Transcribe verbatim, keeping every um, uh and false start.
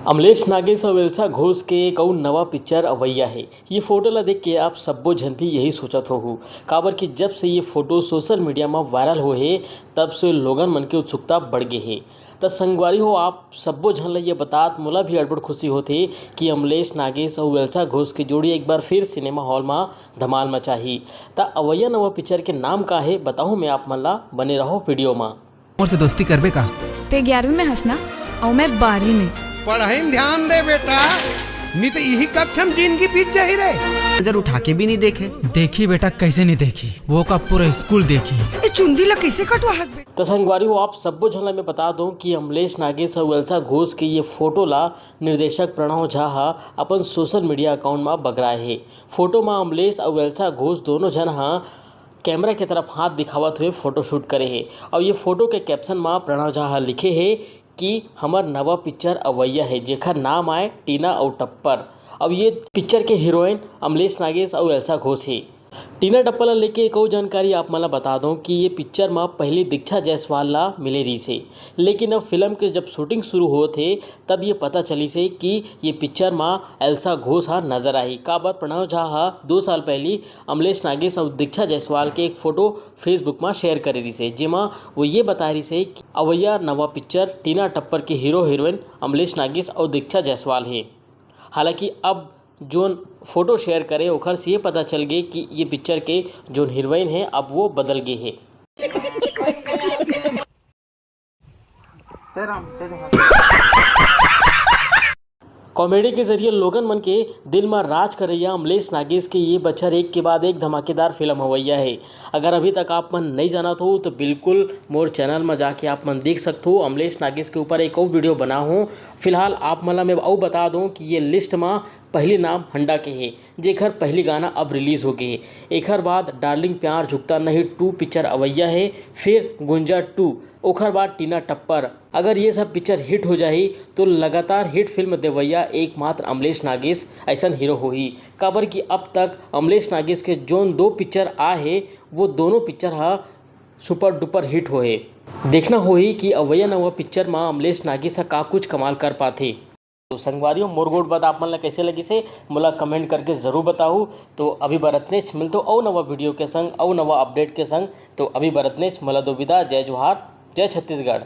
अमलेश नागेश अउ एल्सा घोष के एक अउ नवा पिक्चर अवइया हे। ये फोटो ला देख के आप सब्बो झन भी यही सोचत होहू, काबर कि जब से ये फोटो सोशल मीडिया म वायरल होए हे, तब से लोगन मन के उत्सुकता बढ़ गे हे। त संगवारी हो, आप सब्बो झन ला ये बतात मोला भी अड़बड़ खुशी होथे कि अमलेश नागेश अउ एल्सा घोष के जोड़ी एक बार फिर सिनेमा हॉल म धमाल मचाही। त अवइया नवा पिक्चर के नाम का हे, बताहूँ मैं आप मन ला, बने रहो वीडियो म। मोर से दोस्ती करबे का? ते ग्यारहवीं में हस ना, अउ मैं बारहवीं में। पढ़ाई में ध्यान दे बेटा, नहीं तो यही कक्षा में जिंदगी बीत जाही रे। नजर उठा के भी नहीं देखे। देखी बेटा, कैसे नहीं देखी, वो का पूरा स्कूल देखी। ए चुंदी ला कैसे कटवा हस बेटा? त संगवारी हो, आप सब्बो झन ला मैं बता दूं कि अमलेश नागेश अउ एल्सा घोष के ये फोटो ला निर्देशक प्रणव झा हा अपन सोशल मीडिया अकाउंट मा बगराए हे। फोटो मा अमलेश अउ एल्सा घोष दोनों झन हा कैमरा के तरफ हाथ दिखावत हुए फोटोशूट करे हे। अउ ये फोटो के कैप्शन मा प्रणव झा हा लिखे हे कि हमर नवा पिक्चर अवइया हे, जेखर नाम आय टीना अउ टप्पर। अउ ये पिक्चर के हीरोइन अमलेश नागेश अउ एल्सा घोष हे। टीना टप्पर ला लेके एक अउ जानकारी आप मन ला बता दो कि ये पिक्चर मा पहली दीक्षा जायसवाल ला मिले रहिस हे, लेकिन अब फिल्म के जब शूटिंग शुरू होत हे, तब ये पता चलिस हे कि ये पिक्चर मा एल्सा घोष हा नजर आही। काबर प्रणव झा हा दो साल पहली अमलेश नागेश अउ दीक्षा जायसवाल के एक फोटो Facebook मा शेयर करे रहिस हे, जेमा वो ये बताए रहिस हे कि अवइया नवा पिक्चर टीना टप्पर के हीरो हीरोइन अमलेश नागेश अउ दीक्षा जायसवाल हे। हालांकि अब जोन फोटो शेयर करे, ओखर से ये पता चल गे कि ये पिक्चर के जोन हीरोइन हे, अब वो बदल गे हे। कॉमेडी के जरिए लोगन मन के दिल म राज करइया अमलेश नागेश के ये बछर एक के बाद एक धमाकेदार फिल्म अवइया हे। अगर अभी तक आप मन नइ जानत हो, तो बिल्कुल मोर चैनल म जाके आप मन देख सकत हो। अमलेश नागेश के ऊपर एक अउ वीडियो बना हूँ। फिलहाल आप मन ला मैं अउ बता दूँ कि ये लिस्ट म पहली नाम हंडा के हे, जेखर पहली गाना अब रिलीज हो गे हे। एखर बाद डार्लिंग प्यार झुकता नहीं टू पिक्चर अवइया हे, फिर गुंजा टू, ओखर बाद टीना टप्पर। अगर ये सब पिक्चर हिट हो जाही, तो लगातार हिट फिल्म देवइया एकमात्र अमलेश नागेश अइसन हीरो होही, काबर कि अब तक अमलेश नागेश के जोन दो पिक्चर आ हे, वो दोनों पिक्चर हा सुपर डुपर हिट होहे। देखना होही कि अवइया नवा पिक्चर मा अमलेश नागेश हा का कुछ कमाल कर पाथे। तो संगवारियों, मोर गोठ बात आप मन ला कैसे लगिस हे, मोला कमेंट करके जरूर बताहू। तो अभी बर अतनेच, मिलथों अउ नवा वीडियो के संग, अउ नवा अपडेट के संग। तो अभी बर अतनेच, मोला दो विदा। जय जोहार, जय छत्तीसगढ़।